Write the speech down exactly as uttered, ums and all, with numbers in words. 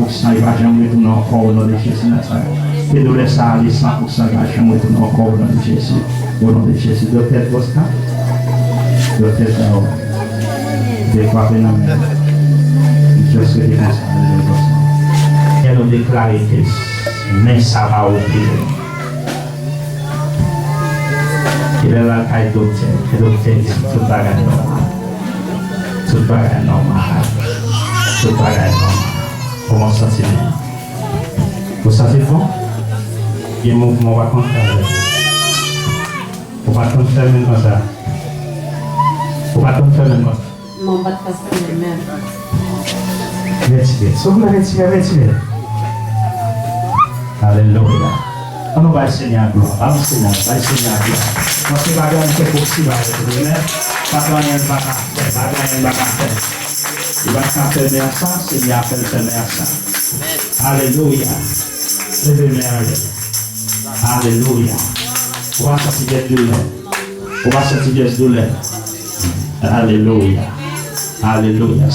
San, li pa janm retounen ankò, o non de Jezi Nazarèt. Ke doulè sa ale san pou san, li pa janm retounen ankò, o non de Jezi. O non de Jezi. Doktè Bosca, doktè Dao, de kwape nan men. Li just rete konsa, li rete konsa. E nou deklare ke men sa va opere. Epi lè l al kay doktè, ke doktè di tout bagay nòmal. Tout bagay nòmal. Tout bagay nòmal. Kòman w santi l? Ou santi l bon? Gen mouvman w pa konn fè avè l. Ou pa konn fè menm konsa. Ou pa konn fè menm konsa. Non, m pa t ka sanble menm. Retire. Si w vle retire, retire. Alelouya. An nou bay Senyè a glwa. Ba Senyè, bay Senyè a glwa. Paske pa gen anyen ki enposib avèk li. Amen. Pa gen anyen l pa ka fè. Pa gen anyen l pa ka fè. Li pa t ka fèmen a sa, Senyè a fè l fèmen a sa. Alelouya. Leve men an lè. Alelouya. Ou pa santi gen doulè. Ou pa santi gen doulè. Alelouya. Alelouya.